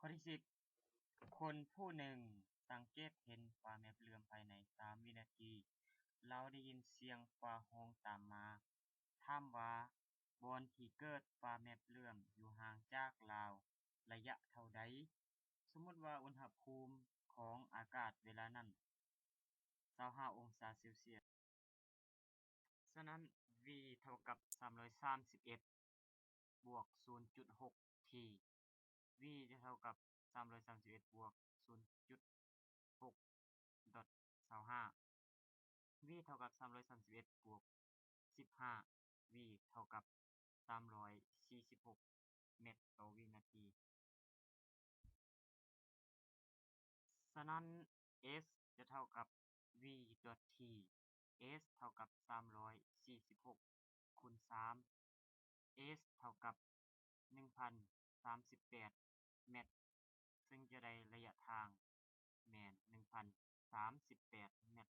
ຂໍ້ທີສິບ ຄົນຜູ້ໜຶ່ງສັງເກດເຫັນຟ້າແມບເຫຼື້ອມພາຍໃນສາມວິນາທີ. ລາວໄດ້ຍິນສຽງຟ້າຮ້ອງຕາມມາ. ຖາມວ່າ ບ່ອນທີ່ເກີດຟ້າແມບເຫຼື້ອມຢູ່ຫ່າງຈາກລາວໄລຍະເທົ່າໃດ? ສົມມຸດວ່າອຸນຫະພູມຂອງອາກາດເວລານັ້ນຊາວຫ້າອົງສາເຊລຊຽສ. ສະນັ້ນ V ເທົ່າກັບສາມຮ້ອຍສາມສິບເອັດ ບວກສູນຈຸດຫົກ T, V ຈະເທົ່າກັບສາມຮ້ອຍສາມສິບເອັດ ບວກສູນຈຸດຫົກ ດອດຊາວຫ້າ, V ເທົ່າກັບສາມຮ້ອຍສາມສິບເອັດ ບວກສິບຫ້າ, V ເທົ່າກັບສາມຮ້ອຍສີ່ສິບຫົກ ແມັດຕໍ່ວິນາທີ. ສະນັ້ນ S ຈະເທົ່າກັບ V ດອດ T, S ເທົ່າກັບສາມຮ້ອຍສີ່ສິບຫົກ ຄູນສາມ, S ເທົ່າກັບໜຶ່ງພັນສາມສິບແປດແມັດ, ເຊິ່ງຈະໄດ້ໄລຍະທາງແມ່ນໜຶ່ງພັນສາມສິບແປດແມັດ.